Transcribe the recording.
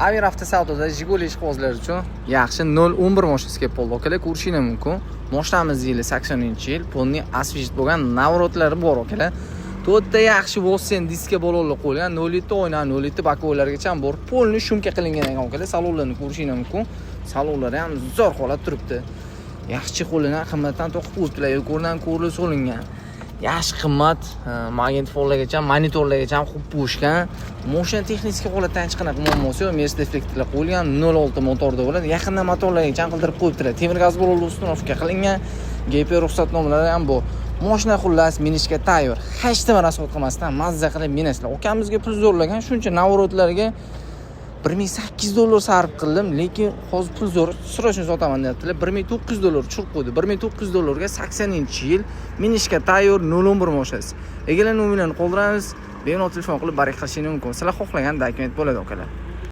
Amir Avtosavdoda Jiguli ishqibozlar uchun yaxshi 011 mashinasi kelib qoldi. Akalar, ko'rishinglar mumkin. Mashinamiz yili 80-yil, полный освежить bo'lgan, наворот lari bor, akalar. To'rtta yaxshi Vossen diska balonlar qo'yilgan, 0.7 oyna, 0.7 боковой largacha ham bor. Полный шумка qilingan ekan, akalar. Salonlarni ko'rishinglar mumkin. Salonlari ham zo'r holat turibdi. Yaxshi qo'lini qimmatdan to'qib qo'yibdilar, ko'rdan ko'rli solingan. Yaxshi qimmat magnitofonlargacha, monitorlargacha ham qo'yib qo'yishgan. Mashina texnik holatdan hech qanaqa muammosi yo'q. Mercedes defektorlar qo'yilgan, 0.6 motorda bo'ladi. Yaqinda motorlargacha ham qildirib qo'yibdilar. Temir gaz balonli установка qilingan, GP ruxsatnomalari ham bor. Mashina xullas minishga tayyor. Hech nima расход qilmasdan mazza qilib minasizlar. Ukamizga pul zo'rlagan, shuncha наворот larga 1800 dollar sarf qildim, lekin hozir pul zo'r, срочно sotaman deyaptilar. 1900 dollar tushirib qo'ydi. 1900 dollarga 80-yil, minishga tayyor 011 mashinasi. Egalar nomerlarini qoldiramiz, bemalol telefon qilib baraka qilishingiz mumkin. Sizlar xohlagan dokument bo'ladi, akalar.